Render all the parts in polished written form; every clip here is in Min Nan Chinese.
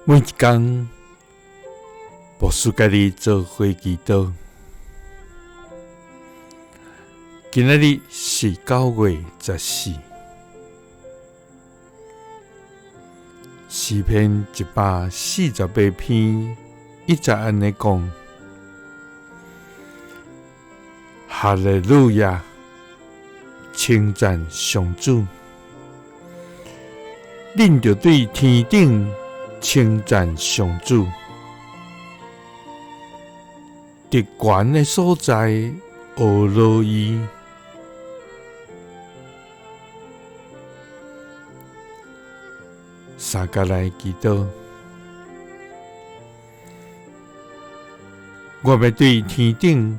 每一工，牧師佮你做伙祈禱。今仔日是9月14，詩篇148篇一節按呢講：哈利路亞，稱讚上主，恁著對天頂稱讚上主，佇懸的所在呵咾伊。三佮來祈禱，我欲對天頂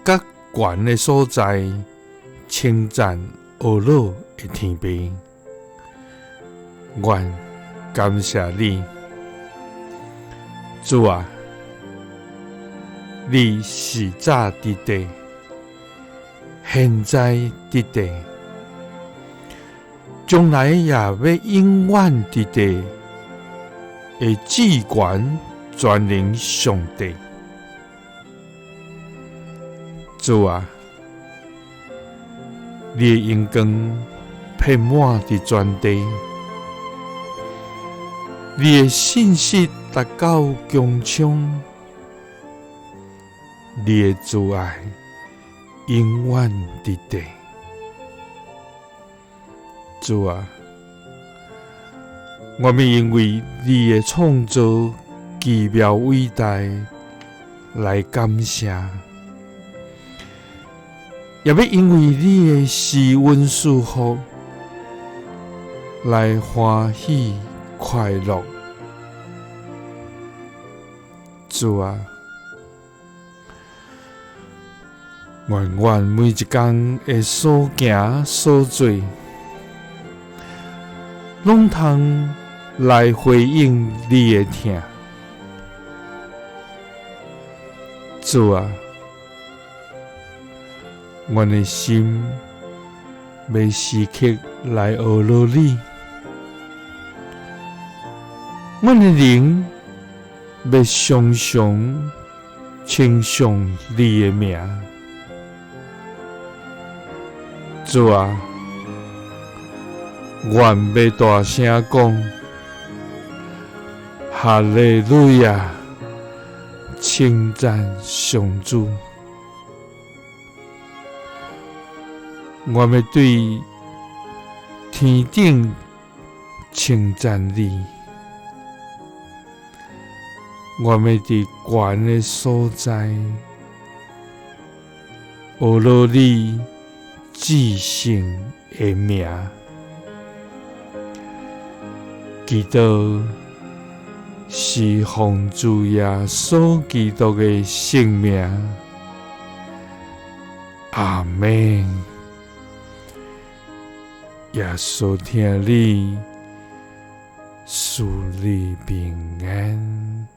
佮懸的所在稱讚呵咾的天父，願感謝你，主啊，你是早佇地，現在佇地，將來也欲永遠佇地的至懸全能上帝。主啊，你的榮光遍滿佇全地，你的信實達到穹蒼，你的慈愛永遠佇地。主啊，我欲因為你的創造奇妙偉大來感謝，也欲因為你的施恩賜福來歡喜快樂。主啊，願阮每一工的所行所做，攏通來回應你的疼。主啊，阮的心欲時刻來呵咾你，阮的靈欲常常稱頌你的名。主啊，阮欲大聲講，哈利路亞，稱讚上主。我欲對天頂稱讚你，我欲佇懸的所在呵咾你至聖的名。祈禱是奉主耶穌基督的聖名，阿們。耶穌疼你，賜你平安。